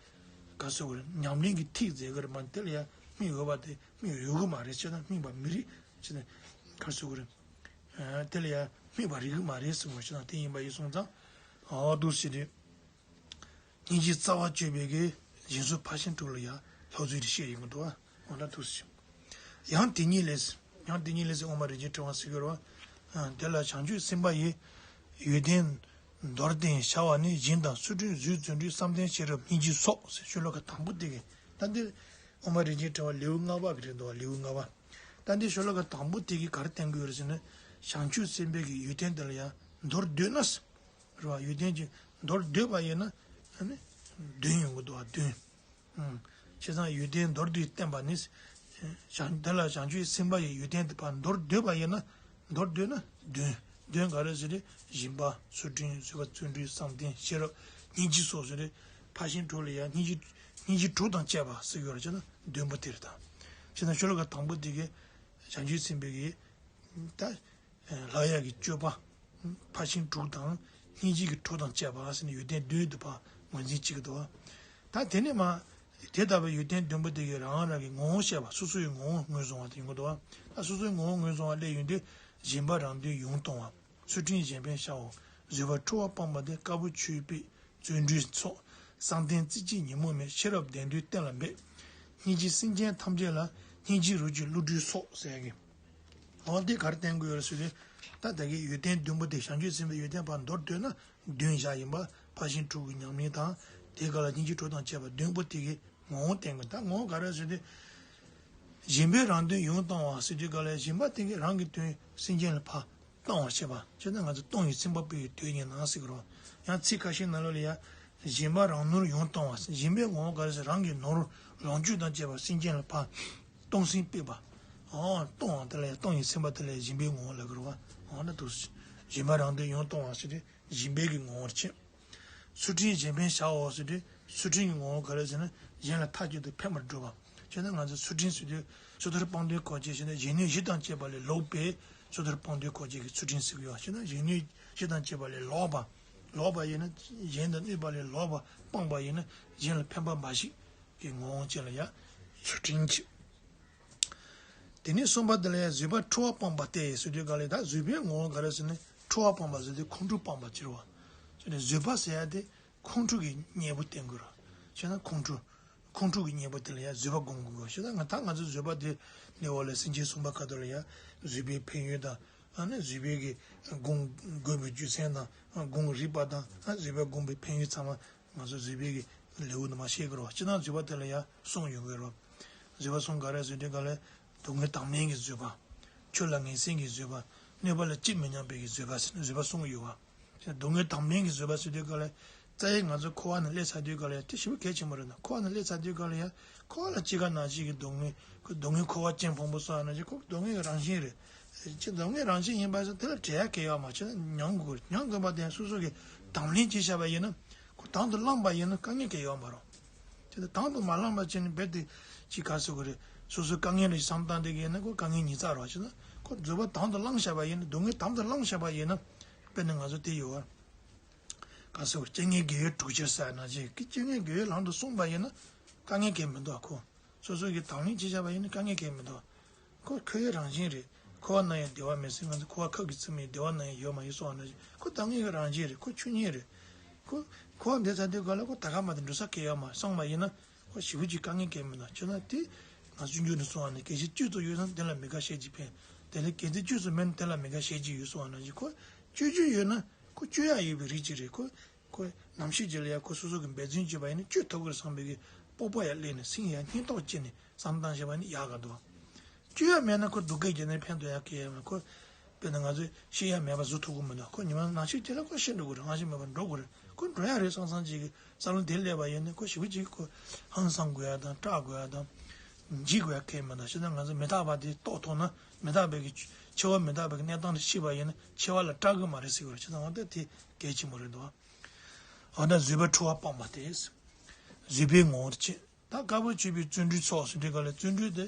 ག་ཟེར་བ་རེད། ཉམས་ལེན་གྱི་ཐིག་ཟེར་གི་རེད་མ་དེ་ལ་ཡང་དམིགས་འོས་པ་དེ་དམིགས་འོས་གི་མ་རེད་ཅེ་ན་དམིགས་པ་མི་རིགས་ཅེ་ན་ག་ཟེར་བ་རེད། དེ་ལ་ཡང་དམིགས་པ་རིགས་གི་མ་རེད་ཟེར་བ་ཅེ་ན་དེ་ཡིན་པ་ཡིན་སོང་ཙང་ཨ་འདུག་ཟེར་ཏེ། སྙིང་རྗེའི་རྩ་བ་གཅོད་པའི་གི་སྦྱིན་སོགས་ཕར་ཕྱིན་དྲུག་ལ་ཡང་ལྷག་ཚུལ་དེ་བཤད་ཡོང་གི་འདུག་ཨ། འོ་ན་ཐུགས་སུ་ཆུད། ཡང་དེ་ཉིད་ལས། ཡང་དེ་ཉིད་ལས་ཟེར་དབུ་མ་རིན་ཆེན་ཕྲེང་བ་ཟེར་གྱི་རེད་བ། དེ་ལ་བྱང་ཆུབ་སེམས་དཔའ་ཡི། ཡོན་ཏན་མདོར་བསྟན་བྱ་བ་ནི། སྦྱིན་དང་ཚུལ་ཁྲིམས་བཟོད་བརྩོན་འགྲུས་བསམ་གཏན་ཤེས་རབ་སྙིང་རྗེ་སོགས་ཟེར་ཤོ་ལོ་ཀ་དང་པོ་དེ་གི་ད་འདི་དབུ་མ་རིན་ཆེན་ཕྲེང་བ་ལེའུ་ལྔ་པ་གི་རེད་འདུག་བ། ལེའུ་ལྔ་པ། ད་འདི་ཤོ་ལོ་ཀ་དང་པོ་དེ་གི་ག་རེ་བསྟན་གྱི་ཡོད་རེད་ཟེར་ན། བྱང་ཆུབ་སེམས་དཔའི་གི་ཡོན་ཏན་དེ་ལ་ཡང་མདོར་བསྡུས་ན། རེད་བ། ཡོན་ཏན་གྱི་མདོར་བསྡུས་པ་ཡིན་ན་ཨ་ནི་བདུན་ཡོང་གི་འདུག་བ། བདུན། ཨང་། བྱས་ཙང་ཡོན་ཏན་མདོར་བསྡུས་བསྟན་པ་ནི། བྱང་དེ་ལ་བྱང་ཆུབ་སེམས་དཔའ་ཡི་ཡོན་ཏན་དེ་ཕར་མདོར་བསྡུས་པ་ཡིན་ན། མདོར་བསྡུས་ན་བདུན། བདུན་ག་རེ་ཟེར་ཏེ་སྦྱིན་པ་ཚུལ་ཁྲིམས་བཟོད་པ་བརྩོན་འགྲུས་བསམ་གཏན་ཤེས་རབ་སྙིང་རྗེ་སོགས་ཟེར་ཏེ་ཕར་ཕྱིན་དྲུག་ལ་ཡང་སྙིང་རྗེ་སྙིང་རྗེ་དྲུག་དང་བཅས་པ་ཟེར་ཡོད་རེད་བྱས་ན་བདུན་པོ་དེ་རེད་ད། བྱས་ན་ཤོ་ལོ་ཀ་དང་པོ་དེ་གའི་བྱང་ཆུབ་སེམས་དཔའི་གི་ད། ལྷག་ཡག་གི་སྤྱོད་པ། ཕར་ཕྱིན་དྲུག་དང་ སྙིང་རྗེ་གི་གྲོགས་དང་བཅས་པ་ཟེར་ནས་ཡོན་ཏན་བདུན་དུ་ཕར་ངོས་འཛིན་བྱེད་ཀྱི་འདུག་བ། ད་དེ་ནས་མ། དེ་ལྟ་བུའི་ཡོན་ཏན་བདུན་པོ་དེ་གིས་རང་རང་གི་ངོ་བོ་བཤད་པ། སོ་སོའི་ངོ་བོ་ངོས་བཟུང་བ་དེ་ཡོང་གི་འདུག་བ། ད་སོ་སོའི་ངོ་བོ་ངོས་བཟུང་བ་སླེབས་ཡོང་དུས་གཞན་པ་རང་དོན་ཡོངས་གཏོང་བ། ཚུལ་ཁྲིམས་གཞན་ཕན་བྱའོ། བཟོད་པ་ཁྲོ་བ་སྤངས་པ་སྟེ། དཀར་པོ་ཆོས་པའི་བརྩོན་འགྲུས་ཚོགས། བསམ་གཏན་རྩེ་གཅིག་ཉོན་མོངས་མེད། ཤེས་རབ་ལྡན་དུས་གཏན་ལ་འབེབས། སྙིང་རྗེས་སེམས་ཅན་ཐམས་ཅད་ལ། སྙིང་རྗེའི་རོ་གཅིག་བསླུ་བྲིད་སོགས་ཟེར་གི། འོ་དེ་ག་རེ་བསྟན་དགོས་ཡོད་རེད་ཟེར་དུས། ད་ད་གི་ཡོན་ཏན་བདུན་པོ་དེ་བྱང་ཆུབ་སེམས་དཔའི་ཡོན་ཏན་ཕར་མདོར་བསྡུས་ན་བདུན་བཞག་ཡིན་པ། ཕར་ཕྱིན་དྲུག་གི་ཉམས་ལེན་དང་། དེའི་སྐབས་ལ་སྙིང་རྗེ་གྲོགས་དང་བཅས་པ་བདུན་པོ་དེ་གི་ངོ་བོ་བསྟན་དགོས། ད་ངོ་བོ་ག་རེ་ཟེར་དུས། གཞན་ཕན་རང་དོན་ཡོངས་གཏོང་བ་ཟེར་དུས་སྐབས་ལ་གཞན་པ་དེ་གི་རང་གི་དོན་སེམས་ཅན་ལ་ཕར་གཏོང་བར་བྱེད་པ། བྱས་ན་ང་ཚོ་གཏོང་བའི་སེམས་པ་སྤེལ་བའི་དོན་ཡིན་ན་ཟེར་གི་རེད། ཡང་ཚིག་ཁ་ཤས་ནང་ལོགས་ལ་ཡང་། གཞན་པ་རང་ནོར་ཡོངས་གཏོང་བ། གཞན་པའི་ངོ་བོ་ག་རེ་ཟེར། རང་གི་ནོར་ལོངས་སྤྱོད་དང་བཅས་པ་སེམས་ཅན་ལ་ཕར་གཏོང་སེམས་སྤེལ་བ། ཨོ་གཏོང་བ་དེ་ལ་ཡང་གཏོང་བའི་སེམས་པ་དེ་ལ་ཡང་གཞན་པའི་ངོ་བོ་ལབ་ཀྱི་རེད་བ། ཨོ་ན་འདུག་སེ། གཞན་པ་རང་དོན་ཡོངས་གཏོང་བ་ཟེར་ཏེ་གཞན་པའི་གི་ངོ་བོར་བྱེད། ཚུལ་ཁྲིམས་གཞན་ཕན་བྱའོ་ཟེར་ཏེ་ཚུལ་ཁྲིམས་ཀྱི་ངོ་བོ་ག་རེ་ཟེར་ན་གཞན་ལ་མཐའ་གཅིག་ཏུ་ཕན་པར་སྒྲུབ་པ། བྱས་ན་ང་ཚོ་ཚུལ་ཁྲིམས་ཟེར་དུས་སོ་ཐར་སྤངས་རྟོགས་གོ་འབྱེད་བྱས་ན་གཞན་གནོད་གཞི་དང་བཅས་པ་ལས་ལོག་པའི་སོ་ཐར་སྤངས་རྟོགས་གོ་འབྱེད་ཀྱི་ཚུལ་ཁྲིམས་ཟེར་གི་ཡོད། བྱས་ན་གཞན་གནོད་གཞི་དང་བཅས་པ་ལས་ལོག་པ། ལོག་པ་ཡིན་ན་གཞན་དང་གནོད་པ་ལས་ལོག་པ་སྤངས་པ་ཡིན་ན་གཞན་ལ་ཕན་པ་འབའ་ཞིག་གི་ངོ་བོ་ཅན་ལ་ཡང་ཚུལ་ཁྲིམས་ཀྱི། དེ་ནས་གསུམ་པ་དེ་ལ་ཡང་བཟོད་པ་ཁྲོ་བ་སྤངས་པ་སྟེ་ཟེར་དུས་ག་ལས། ད་བཟོད་པའི་ངོ་བོ་ག་རེ་ཟེར་ན་ཁྲོ་བ་སྤངས་པ་ཟེར་དུས་ཁོང་ཁྲོ་སྤངས་པ་ཅིག་རེད་བ། བཟོད་པ་ཟེར་ཡ་དེ་ཁོང་ཁྲོ་གི་གཉེན་པོ་བསྟན་དགོས་རེད། བྱས་ན་ཁོང་ཁྲོ། ཁོང་ཁྲོ་གི་གཉེན་པོ་དེ་ལ་ཡང་བཟོད་པ་སྒོམ་དགོས་རེད། བྱས་ན་ང་ད་ང་ཚོ་བཟོད་པ་དེ་ནི་འོག་ལ་སེམས་ཅན་གསུམ་པ་ཁ་ཐོག་ལ་ཡང་བཟོད་པའི་ཕན་ཡོན་དང་། ཨ་ནི་བཟོད་པའི་གི་སྒོམ་དགོས་པའི་རྒྱུ་མཚན་དང་། སྒོམ་རིགས་པ་དང་། བཟོད་པ་སྒོམ་པའི་ཕན་ཡོན་ཚང་མ་ང་ཚོ་བཟོད་པའི་གི་ལེའུ་ནང་མར་བཤད་ཀྱི་རེད་བ། སྤྱིར་བཏང་བཟོད་པ་དེ་ལ་ཡང་གསུམ་ཡོང་གི་རེད་བ། བཟོད་པ་གསུམ་ག་རེ་ཟེར་དུས་ག་ལས། སྡུག་བསྔལ་དང་ལེན་གྱི་བཟོད་པ། ཆོས་ལ་ངེས་འཛིན་གྱི་བཟོད་པ། གནོད་པ་ལ་ཅི་མི་སྙམ་པའི་གི་བཟོད་པ་ཟེར་ནས་བཟོད་པ་གསུམ་ཡོད་བ། སྡུག་བསྔལ་དང་ལེན་གྱི་བཟོད་པ་ཟེར་དུས་ག་ལས། རྩ་བའི་ང་ཚོ་འཁོར་བ་ནང་སླེབས་ཚར་དུས་ག་ལས་དེ་ཞེ་པོ་གལ་ཆེན་པོ་རེད་ན། འཁོར་བ་ནང་སླེབས་ཚར་དུས་ག་ལས་ཡང་འཁོར་བ་ལ་སྐྱེ་རྒ་ན་འཆི་གི་སྡུག་བསྔལ། ཁོ་སྡུག་བསྔལ་འཁོར་བ་ཅན་ཕུང་པོ་སོགས་ཡང་ན་ཅི་ཁོ་སྡུག་བསྔལ་གྱི་རང་བཞིན་རེད། ཅི་སྡུག་བསྔལ་རང་བཞིན་ཡིན་པ་ཚོ་དེ་ལ་བྲལ་ཡ་གལ་ཡོད་མ་རེད། མྱང་དགོས་མྱང་དགོས་པ་དེ་སོ་སོ་གི་དང་ལེན་བྱས་བཞག་པ་ཡིན་ན། ཁོ་དང་དུ་བླངས་པ་ཡིན་ན་དཀའ་ངལ་གལ་ཡོད་མ་རེད། དེ་ལ་དང་དུ་མ་བླངས་པ་བྱས་ནས་རྦད་དེ་ཅི་ག་ཟེར་དགོས་རེད། སོ་སོའི་དཀའ་ངལ་རེ་བསམ་བཏང་དེ་གི་ཡིན་ན་ཁོ་དཀའ་ངལ་ཉིས་རྩ་རེད་བ། བྱས་ན་ཁོ་བཟོད་པ་དང་དུ་བླངས་བཞག་པ་ཡིན་ན། སྡུག་བསྔལ་དང་དུ་བླངས་བཞག་པ་ཡིན་ན། དཔེར་ན་ང་ཚོ་དེ་ཡོད་བ། ག་ཟེར་བ། སྤྱོད་ངན་དགེ་བའི་གྲོགས་ཕྱིར་ཟེར་ན་ཅི་གི་སྤྱོད་ངན་དགེ་བའི་ལམ་དུ་སོང་བ་ཡིན་ན་དཀའ་ངལ་གང་ཡང་མི་འདུག་ཁོ། སོ་སོ་གིས་དང་ལེན་བྱས་བཞག་པ་ཡིན་ན་དཀའ་ངལ་གང་ཡང་མི་འདུག་ཁོ་འཁོར་བའི་རང་བཞིན་རེད། འཁོར་བ་ན་ཡང་བདེ་བ་མེད་ཟེར། ང་ཚོ་འཁོར་བ་ཁབ་ཀྱི་མཚམས་མེད། བདེ་བ་ན་ཡང་ཡོད་མ་ཡིན་གསུངས་པ་ནང་བཞིན། ཁོ་དཀའ་ངལ་གྱི་རང་བཞིན་རེད། ཁོ་ཆོས་ཉིད་རེད། ཁོ་འཁོར་བ་འདས་ཚར་དུས་ག་ལ་ཁོ་ད་ག་མ་གཏོགས་འགྲོ་ས་གང་ཡང་ཡོད་མ་རེད་བསམ་པ་ཡིན་ན། ཁོ་ཞེ་པོ་ཅིག་དཀའ་ངལ་གང་ཡང་མི་འདུག་བྱས་ན་དེ་ང་ཚོ་སྤྱོད་འཇུག་ནས་གསུངས་པ་ནི། གལ་ཆེ་བཅུ་ཙམ་ཡོད་ན་དེ་ལ་མི་དགའ་ཞེ་གཅིག་ཕན། དེ་ལས་གལ་ཆེ་བཅུ་ཙམ་མེད་ན་དེ་ལ་མི་དགའ་ཞེ་གཅིག་ཡོད་གསུངས་པ་ནང་བཞིན། ཁོ་སྤྱོད་འཇུག་ཡོད་ན་ཁོ་སྤྱོད་ཡག་ཡོད་པའི་རིགས་ཅིག་རེད། ཁོ་ཁོ་ནམ་ཞིག་ཅིག་ལ་ཡང་ཁོ་སོ་སོ་གིས་འབད་བརྩོན་བྱས་པ་ཡིན་ན་སྤྱོད་ཐུབ་ཀྱི་རེད་བསམ་པའི་གི་སྤོབས་པ་ཡང་སླེབས་ནས་སེམས་ཡང་སྙིང་སྟོབས་སྐྱེས་ནས་བསམ་བཏང་བྱས་པ་ནི་ཡག་ག་འདུག་སྤྱོད་ཡག་མེད་ན་ཁོ་སྡུག་སྐད་རྒྱག་ནས་ཕན་ཐོགས་ཡག་གང་ཡང་མེད། ཁོ་དཔེར་ན་ང་ཚོས་ཤི་ཡག་མེད་པ་བཟོ་ཐུབ་ཀྱི་མི་འདུག་ཁོ་ཉི་མ་ནམ་ཞིག་ཅིག་ལ་ཁོ་ཤི་འགྲོ་གི་རེད། སྔ་ཕྱི་མེད་པར་འགྲོ་གི་རེད། ཁོ་འགྲོ་ཡག་རེད་བསམ་བསམ་ཅིག་གི་བསམ་བློ་དེ་སླེབས་པ་ཡིན་ན་ཁོ་ཞེ་པོ་ཅིག་ཁོ་ཧང་སང་དགོས་ཡག་དང་སྐྲག་དགོས་ཡག་དང་། འཇིགས་དགོས་ཡག་གང་ཡང་མི་འདུག་བྱས་ཙང་ང་ཚོ་མི་རྟག་པ་དེ་རྟོགས་ཐུབ་ན། མི་རྟག་པའི་གི་འཆི་བ་མི་རྟག་པའི་གི་གནས་སྟངས་དེ་ཤེས་པ་ཡིན་ན་འཆི་བ་ལ་སྐྲག་གི་མ་རེད་ཟེར་གི་རེད། བྱས་ཙང་འོ་ད་དེ་གལ་ཆེན་པོ་རེད་འདུག་འོ་ན་བཟོད་པ་ཁྲོ་བ་སྤངས་པ་སྟེ། བཟོད་པའི་ངོ་བོར་བྱེད། ད་དཀར་པོ་ཆོས་པའི་བརྩོན་འགྲུས་ཚོགས་ཟེར་དུས་ག་ལ་བརྩོན་འགྲུས་དེ་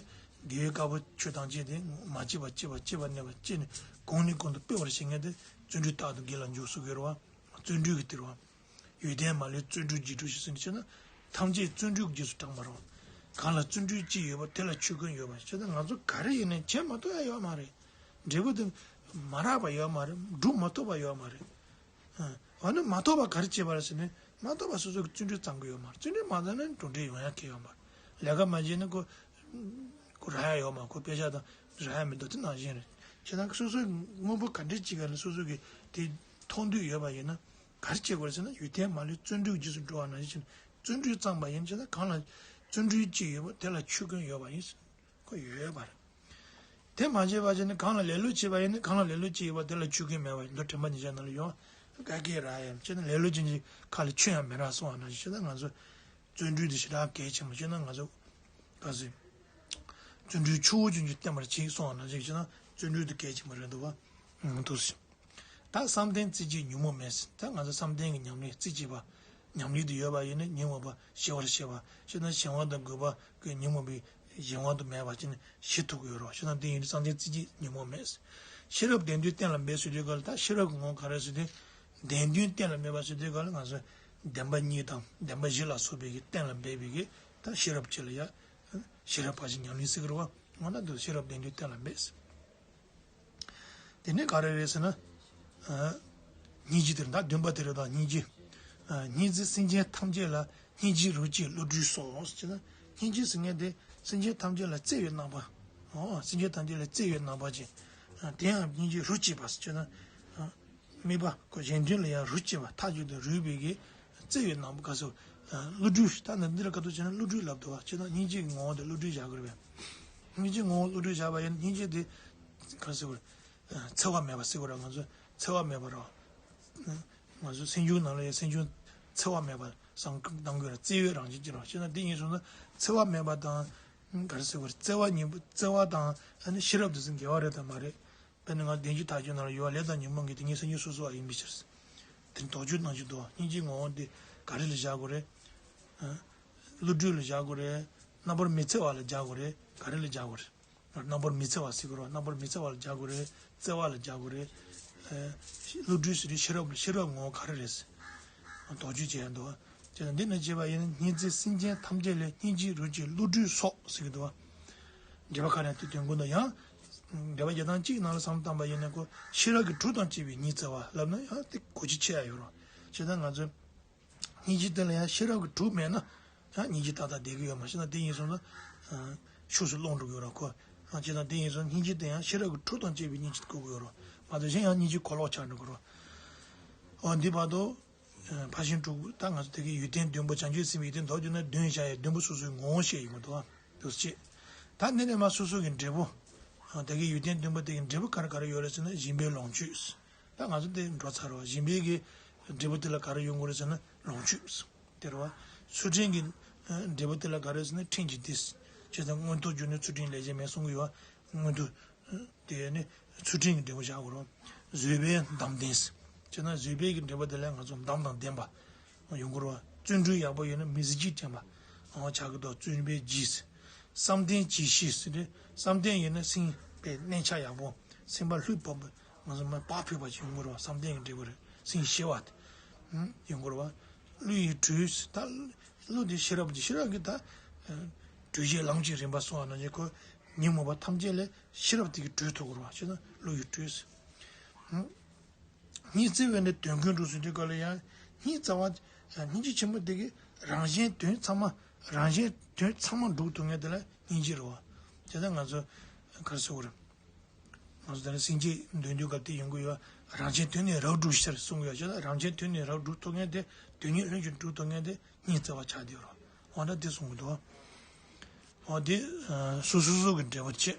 དགེ་བའི་དཀར་པོ་ཆོས་ཐམས་ཅད་དེ་མ་སྐྱེས་པ་སྐྱེས་པ་སྐྱེས་པ་གནས་པ་སྐྱེས་ནས་གོང་ནས་གོང་དུ་སྤེལ་བར་བྱེད་མཁན་དེ་བརྩོན་འགྲུས་རྟག་ཏུ་དགེ་ལ་འཇུག་ཟེར་གི་རེད་བ། བརྩོན་འགྲུས་ཀྱི་དེ་རེད་བ། ཡོན་ཏན་མ་ལུས་བརྩོན་འགྲུས་ཀྱིས་གྲུབ་ཞིང་ཟེར་ནས་བྱས་ན། ཐམས་ཅད་བརྩོན་འགྲུས་ཀྱི་རྗེས་སུ་འབྲངས་པ་རེད་བ། གང་ལ་བརྩོན་འགྲུས་ཅི་ཡོད་པ་དེ་ལ་ཆོས་ཀུན་ཡོད་པ་བྱས་ཙང་ང་ཚོ་ག་རེ་ཡིན་ནའི་བྱེད་མ་ཐུབ་ཡ་ཡོད་མ་རེད། འབྲས་བུ་དེ་མ་རག་པ་ཡོད་མ་རེད། སྒྲུབ་མ་ཐུབ་པ་ཡོད་མ་རེད། ཨ་ནི་མ་ཐོབ་པ་ག་རེ་བྱེད་པ་རེད་ཟེར་ནས། མ་ཐོབ་པ་སོ་སོ་གི་བརྩོན་འགྲུས་བརྩམ་གི་ཡོད་མ་རེད། བརྩོན་འགྲུས་མ་བརྩམས་ན་གྲུབ་འབྲས་ཡོང་ཡ་གང་ཡོད་མ་རེད། ལས་ཀ་མ་བྱས་ན་ཁོ་ཁོ་རག་ཡ་ཡོད་མ་རེད། ཁོ་དཔེ་ཆ་དང་རག་ཡ་མི་འདུག་དེ་ནང་བཞིན་རེད། བྱས་ཙང་སོ་སོའི་དངོས་པོ་ག་འདྲ་ཅིག་ག་ལ་སོ་སོ་གི་དེ་མཐོང་འདོད་ཡོད་པ་ཡིན་ན་ག་རེ་བྱེད་དགོས་རེད་ཟེར་ན། ཡོན་ཏན་མ་ལུས་བརྩོན་འགྲུས་ཀྱི་རྗེས་སུ་འགྲོ་བ་ནང་བཞིན་བྱས་ནས་བརྩོན་འགྲུས་བརྩམས་པ་ཡིན། བྱས་ཙང་གང་ལ་བརྩོན་འགྲུས་ཅི་ཡོད་པ་དེ་ལ་ཆོས་ཀུན་ཡོད་པ་ཡིན། ཁོ་ཡོད་པ་རེད། དེ་མ་བྱས་པ་བྱས་ནས་གང་ལ་ལེ་ལོ་བྱས་པ་ཡིན་ན། གང་ལ་ལེ་ལོ་བྱས་ཡོད་པ་དེ་ལ་ཆོས་ཀུན་མེད་པ་ཡིན། མདོ་དྲན་པ་ཉེར་བཞག་ནང་ལ་ཡོད། ག་གེ་ར་ཡང་བྱས་ན་ལེ་ལོ་ཅན་གྱི་ཁ་ལ་ཆུ་ཡང་མི་རག་གསུངས་པ་ནང་བཞིན་བྱས་ན། ང་ཚོ་བརྩོན་འགྲུས་དེ་ཞེ་དྲག་གལ་ཆེན་པོ་བྱས་ན། ང་ཚོ་ག་ཟེར། བརྩོན་འགྲུས་ཆུ་བོ་ཅན་གྱིས་བརྟན་པར་བྱེད་གསུངས་པ་ནང་བཞིན་བྱས་ན་བརྩོན་འགྲུས་དེ་གལ་ཆེན་པོ་རེད་འདུག་བ། འདུག་ཟེར། ད་བསམ་གཏན་རྩེ་གཅིག་ཉོན་མོངས་མེད་ཟེར། ད་ང་ཚོ་བསམ་གཏན་གྱི་ཉམས་ལེན་རྩེ་གཅིག་པ། ཉམས་ལེན་དུ་ཡོད་པ་ཡིན་ན་ཉོན་མོངས་པ་ཞི་བར་བྱེད་པ། བྱས་ན་གཞན་དབང་དང་རྒུད་པ་གི་ཉོན་མོངས་པའི་གཞན་དབང་དུ་མེད་པ་ཅིག་ནི་ཞི་ཐུབ་ཀྱི་ཡོད་རེད། བྱས་ན་དེ་ཡིན་དུས་བསམ་གཏན་རྩེ་གཅིག་ཉོན་མོངས་མེད། ཤེས་རབ་ལྡན་དུས་གཏན་ལ་འབེབས་ཟེར་དུས་ག་ལ། ད་ཤེས་རབ་ཀྱི་ངོ་བོ་ག་རེ་ཟེར་དུས། བདེན་དོན་གཏན་ལ་འབེབས་པ་ཟེར་དུས་ག་ལ་ང་ཚོ་བདེན་པ་གཉིས་དང་བདེན་པ་བཞི་ལ་སོགས་པའི་གི་གཏན་ལ་འབེབས་པའི་གི་ད་ཤེས་རབ་ཅིག་ལ་ཡ། ཤེས་རབ་ཕར་ཕྱིན་ཉམས་ལེན་ཟེར་གི་རེད་བ། འོ་ན་འདི་ཤེས་རབ་བདེན་དོན་གཏན་ལ་འབེབས། དེ་ནས་ག་རེ་རེད་ཟེར་ན། ཨ། སྙིང་རྗེ་དེར་ད་བདུན་པ་དེ་རེད་ད་སྙིང་རྗེ། ཨ། སྙིང་རྗེས་སེམས་ཅན་ཐམས་ཅད་ལ་སྙིང་རྗེའི་རོ་གཅིག་བློ་གྲོས་སོགས་ཟེར་ན། སྙིང་རྗེ་ཟེར་མཁན་དེ་སེམས་ཅན་ཐམས་ཅད་ལ་བརྩེ་བའི་རྣམ་པ། འོ། སེམས་ཅན་ཐམས་ཅད་ལ་བརྩེ་བའི་རྣམ་པ་ཅན། ཨ། དེ་ཡང་སྙིང་རྗེའི་རོ་གཅིག་པ་ཟེར་ན། ཨ། དམིགས་པ་ཁོ་གཞན་དོན་ལ་ཡང་རོ་གཅིག་པ་ཐག་ཆོད་དུ་རུས་པའི་གི་བརྩེ་བའི་རྣམ་པ་ག་ཚོད། ཨ། བློ་གྲོས་ད་ནི་འདི་ལ་ག་ཚོད་བྱས་ན་བློ་གྲོས་ལབ་འདུག་བ་བྱས་ན་སྙིང་རྗེའི་ངོ་བོ་དེ་བློ་གྲོས་བཞག་དགོས་རེད་པས། སྙིང་རྗེའི་ངོ་བོ་བློ་གྲོས་བཞག་པ་ཡིན་སྙིང་རྗེ་དེ་ག་ཟེར་དགོས་རེད། འཚེ་བ་མེད་པ་ཟེར་དགོས་རེད་ང་ཚོ་འཚེ་བ་མེད་པ་རེད། ང་ཚོ་སེམས་བྱུང་ནང་ལ་ཡང་སེམས་བྱུང་འཚེ་བ་མེད་པ་བསམ་བློ་གཏང་དགོས་རེད་བརྩེ་བའི་རང་བཞིན་ཅན་རེད་བྱས་ན་དེ་ཡིན་སོང་ན་འཚེ་བ་མེད་པ་དང་། ག་རེ་ཟེར་དགོས་རེད་བརྩེ་བ་གཉིས་པོ་བརྩེ་བ་དང་ཨ་ནི་ཤེས་རབ་དེ་ཚོ་འགལ་བ་རེད་དམ་མ་རེད། དཔེར་ན་ང་བདེན་བཞི་ཐག་གཅོད་ནང་ལ་ཡོད་པ་ལས་དང་ཉོན་མོངས་ཀྱི་དེ་ཉིད་སེམས་ཅན་སོ་སོ་བ་ཡིན་པའི་ཕྱིར། དེ་ནི་དོགས་གཅོད་གནང་རྒྱུ་འདུག་སྙིང་རྗེའི་ངོ་བོ་འདི་ག་རེ་ལ་བཞག་དགོས་རེད། ཨ། བློ་གྲོས་ལ་བཞག་དགོས་རེད། རྣམ་པར་མི་འཚེ་བ་ལ་བཞག་དགོས་རེད་ག་རེ་ལ་བཞག་དགོས་རེད། རྣམ་པར་མི་འཚེ་བ་ཟེར་དགོས་རེད་རྣམ་པར་མི་འཚེ་བ་ལ་བཞག་དགོས་རེད་བརྩེ་བ་ལ་བཞག་དགོས་རེད། ཨ། བློ་གྲོས་ཟེར་དུས་ཤེས་རབ་ལ་ཤེས་རབ་ངོ་བོ་ག་རེ་རེད། དོགས་གཅོད་བྱས་འདུག་བྱས་ན་འདི་ནི་བྱས་པ་ཡིན་ན་སྙིང་རྗེས་སེམས་ཅན་ཐམས་ཅད་ལ་སྙིང་རྗེའི་རོ་གཅིག་བློ་གྲོས་སོགས་ཟེར་གྱི་འདུག་བ། འགྲེལ་པ་ཁ་ནས་དེ་དོན་ཀུན་ཏུ་ཡང་། འགྲེལ་པ་བརྒྱ་དང་གཅིག་ནང་ལ་བསམ་བློ་བཏང་པ་ཡིན་ན་ཁོ་ཤེས་རབ་ཀྱི་གྲོགས་དང་བཅས་པའི་སྙིང་བརྩེ་བ་ལབ་ན་ཡང་དེ་གོ་རྒྱུ་ཆེ་ཡ་ཡོད་རེད། བྱས་ཙང་ང་ཚོས་སྙིང་རྗེ་དེ་ལ་ཡང་ཤེས་རབ་ཀྱི་གྲོགས་མེད་ན་ཡང་སྙིང་རྗེ་ཏག་ཏག་བསྡད་ཀྱི་ཡོད་མ་ཤེས་ན་དེ་ཡིན་སོང་ན་ཕྱོགས་སུ་ལྷུང་འགྲོ་གི་ཡོད་རེད་ཁོ། བྱས་ཙང་དེ་ཡིན་སོང་སྙིང་རྗེ་དེ་ཡང་ཤེས་རབ་ཀྱི་གྲོགས་དང་བཅས་པའི་སྙིང་རྗེ་དགོས་ཀྱི་ཡོད་རེད། མ་གཏོགས་གཞན་ཡང་སྙིང་རྗེ་གོ་ལོག་ཆགས་འགྲོ་གི་རེད། འོ་འདི་བར་དུ། ཕར་ཕྱིན་དྲུག་ད་ང་ཚོ་དེ་གའི་ཡོན་ཏན་བདུན་པོ་བྱང་ཆུབ་སེམས་ཡོན་ཏན་མདོར་བསྡུས་ན་བདུན་བཞག་ཡས་བདུན་པོ་སོ་སོའི་ངོ་བོ་བཤད་ཡོང་གི་འདུག་ཨ། འདུག་སེ་བྱས། ད་འདི་ནས་མར་སོ་སོ་གི་འབྲས་བུ། དེ་གའི་ཡོན་ཏན་བདུན་པོ་དེ་གའི་འབྲས་བུ་ག་རེ་ག་རེ་ཡོད་རེད་ཟེར་ན་སྦྱིན་པའི་ལོངས་སྤྱོད། ད་ང་ཚོ་འདི་འགྲོ་ཚར་བ་སྦྱིན་པའི་གི་འབྲས་བུ་དེ་ལ་ག་རེ་ཡོང་གི་རེད་ཟེར་ན་ལོངས་སྤྱོད། དེ་རེད་བ། ཚུལ་ཁྲིམས་ཀྱི་འབྲས་བུ་དེ་ལ་ག་རེ་ཟེར་ན་ཁྲིམས་ཀྱི་སྡེ། བྱས་ཙང་མངོན་མཐོ་གྱུར་ནས་ཚུལ་ཁྲིམས་ལས་བྱེད་མེད་གསུང་གི་ཡོད་བ། མངོན་མཐོ། དེ་ནི་ཚུལ་ཁྲིམས་ཀྱི་འབྲས་བུ་བཞག་དགོས་རེད། བཟོད་པས་འདམ་ལྡན། བྱས་ན་བཟོད་པའི་གི་འབྲས་བུ་དེ་ལས་ང་ཚོ་འདམ་དང་ལྡན་པ་ཡོང་གི་རེད། བརྩོན་འགྲུས་ཡག་པོ་ཡོད་ན་མི་གཟི་བརྗིད་ལྡན་པ་ཆགས་ཀྱི་འདུག་བརྩོན་པས་བརྗིད། བསམ་གཏན་བརྗིད་ཤེས་ཟེར་ཏེ་བསམ་གཏན་ཡོད་ན་སེམས་པའི་གནས་ཆ་ཡག་པོ་སེམས་པ་ལྷོད་བབ་པ་ང་ཚོ་མ་བག་ཕེབས་པ་ཅིག་ཡོང་གི་རེད། བསམ་གཏན་གྱི་འབྲས་བུ་རེད་སེམས་ཞི་བ་དེ་ཡོང་གི་རེད་བ། བློ་ཡི་གྲོས་ད་བློ་དེ་ཤེས་རབ་ཀྱི་ཤེས་རབ་ཀྱི་ད་གྲོས་ཀྱི་ལམ་གྱི་རིམ་པ་སོང་བ་ན་ཁོ་ཉོན་མོངས་པ་ཐམས་ཅད་ལས་ཤེས་རབ་དེ་གི་གྲོས་ཐོབ་དགོས་རེད་བ་བྱས་ན་བློ་ཡི་གྲོས། སྙིང་བརྩེ་བས་ནི་དོན་ཀུན་འགྲུབ་ཟེར་དུས་སྐབས་ལ་ཡང་སྙིང་རྩ་བ། སྙིང་རྗེ་ཆེན་པོ་དེ་གིས་རང་གཞན་དོན་ཚང་མ་རང་གཞན་དོན་ཚང་མ་འགྲུབ་ཐུབ་མཁན་དེ་ལ་སྙིང་རྗེ་རེད་བ། དེ་ལྟར་ང་ཚོ་ག་རེ་ཟེར་དགོས་རེད། ང་ཚོ་ད་ནི་སེམས་བསྐྱེད་འདོན་དུས་སྐབས་དེ་ཡོང་གི་ཡོད། རང་གཞན་དོན་ནི་རབ་བསྒྲུབ་ཕྱིར་གསུང་གི་ཡོད་ཅེ་ན་རང་གཞན་དོན་ནི་རབ་བསྒྲུབ་ཐུབ་མཁན་དེ་དོན་གཉིས་ལྷུན་གྱིས་འགྲུབ་ཐུབ་མཁན་དེ། སྙིང་བརྩེ་བ་ཆགས་བསྡད་རོ། འོ་ན་དེ་གསུང་གི་འདུག་འོ་དེ། སོ་སོ་སོ་གི་འབྲས་བུ་བྱེད།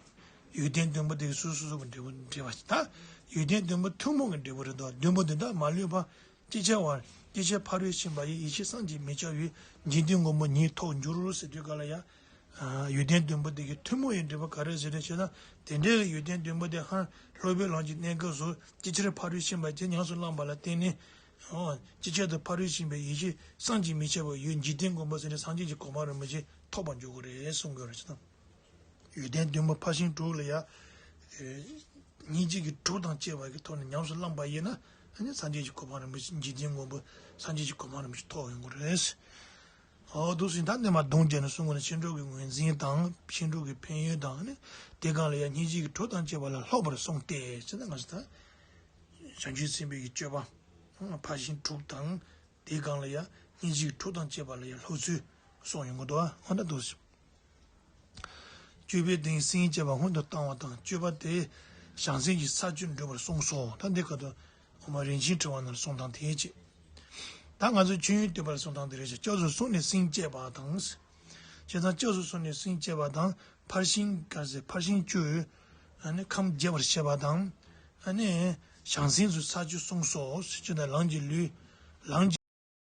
ཡོན་ཏན་བདུན་པོ་དེ་གི་སོ་སོ་སོ་གི་འབྲས་བུ་འབྲེལ་བ་ཞིག་ད། ཡོན་ཏན་བདུན་པོ་ཐུན་མོང་གི་འབྲས་བུ་རེད་འདུག་བདུན་པོ་འདི་དག་མ་ལུས་པ། ཅི་བྱ་བར། ཅི་བྱ་ཕ་རོལ་ཕྱིན་པ་ཡི། ཡེ་ཤེས་སངས་རྒྱས་མི་ཁྱབ་པའི། འཇིག་རྟེན་མགོན་པོ་ཉིད་ཐོབ་འགྱུར་ཟེར་དུས་ག་ལ་ཡ། ཡོན་ཏན་བདུན་པོ་དེ་གི་ཐུན་མོང་བའི་འབྲས་བུ་ག་རེ་ཟེར་ན་ཞེ་ན། དེ་འདྲའི་ཡོན་ཏན་བདུན་པོ་དེ་ཧང་སློབ་པའི་ལམ་གྱི་གནས་སྐབས་སུ་ཅི་ཕྱིར་ཕ་རོལ་ཕྱིན་པ་དེ་ཉམས་སུ་བླངས་པ་ལ་བརྟེན་ནས། ཨོ། ཅི་ཕྱིར་དུ་ཕ་རོལ་ཕྱིན་པའི་ཡེ་ཤེས་སངས་རྒྱས་མི་ཁྱབ་པ་ཡོད་འཇིག་རྟེན་མགོན་པོ་ཟེར་ནས་སངས་རྒྱས་ཀྱི་གོ་འཕང་རིན་པོ་ཆེ་ཐོབ་པར་འགྱུར་གྱི་རེད་གསུང་གི་རེད་ཅེ་ན། ཡོན་ཏན་བདུན་པོ་ཕར་ཕྱིན་དྲུག་ལ་ཡ། སྙིང་རྗེ་གི་གྲོགས་དང་བཅས་པ་གི་ཐོག་ནས་ཉམས་སུ་བླངས་པ་ཡིན་ན་ཨ་ནི་སངས་རྒྱས་ཀྱི་གོ་འཕང་རིན་པོ་ཆེ་འཇིག་རྟེན་མགོན་པོ་སངས་རྒྱས་ཀྱི་གོ་འཕང་རིན་པོ་ཆེ་ཐོབ་ཡོང་གི་རེད། ཨོ་འདུག་སེ་ད་ནས་མ་གདོང་བརྒྱབ་ནས་གསུང་གི་ན་ཕྱིན་དྲུག་གི་ངོས་འཛིན་དང་ཕྱིན་དྲུག་གི་ཕན་ཡོན་དང་ནི་དེ་གང་ལ་ཡང་སྙིང་རྗེ་གི་གྲོགས་དང་བཅས་པ་ལ་སློབ་པར་གསུངས་ཏེ་ཟེར་ན་ང་ཚོ་ད་བྱང་ཆུབ་སེམས་དཔའི་གི་སྤྱོད་པ་ཕར་ཕྱིན་དྲུག་དང་དེ་གང་ལ་ཡང་སྙིང་རྗེ་གི་གྲོགས་དང་བཅས་པ་ལ་ཡང་སློབ་ཚུལ་གསུངས་ཡོང་གི་འདུག་ཨ་ད་འདུག་སེ། སྤྱོད་པས་དེང་སེམས་བསྐྱེད་པ་སྔོན་དུ་བཏང་བ་དང་སྤྱོད་པ་དེས་བྱང་སེམས་ཀྱི་ས་བཅུ་འགྲུབ་པར་གསུངས་སོ། ད་འདི་ཁ་ཐུག་འོ་མ་རིན་ཆེན་ཕྲེང་བ་ནང་གསུངས་སྟངས་དེ་ཅི། ད་ང་ཚོས་མཆོད་ཡོན་བསྟོད་པར་གསུངས་སྟངས་དེ་རེད་ཅེ་སྐྱབས་སུ་སོང་ནས་སེམས་བསྐྱེད་པ་དང་། བྱས་ཙང་སྐྱབས་སུ་སོང་ནས་སེམས་བསྐྱེད་པ་དང་ཕར་ཕྱིན་ག་ཟེར་ཕར་ཕྱིན་བཅུ། ཨ་ནི་ཁམས་རྒྱས་པར་བཤད་པ་དང་། ཨ་ནི་བྱང་སེམས་སུ་ས་བཅུ་གསུངས་སོ། ཅེ་ན་ལམ་གྱི་ལུས། ལམ་གྱི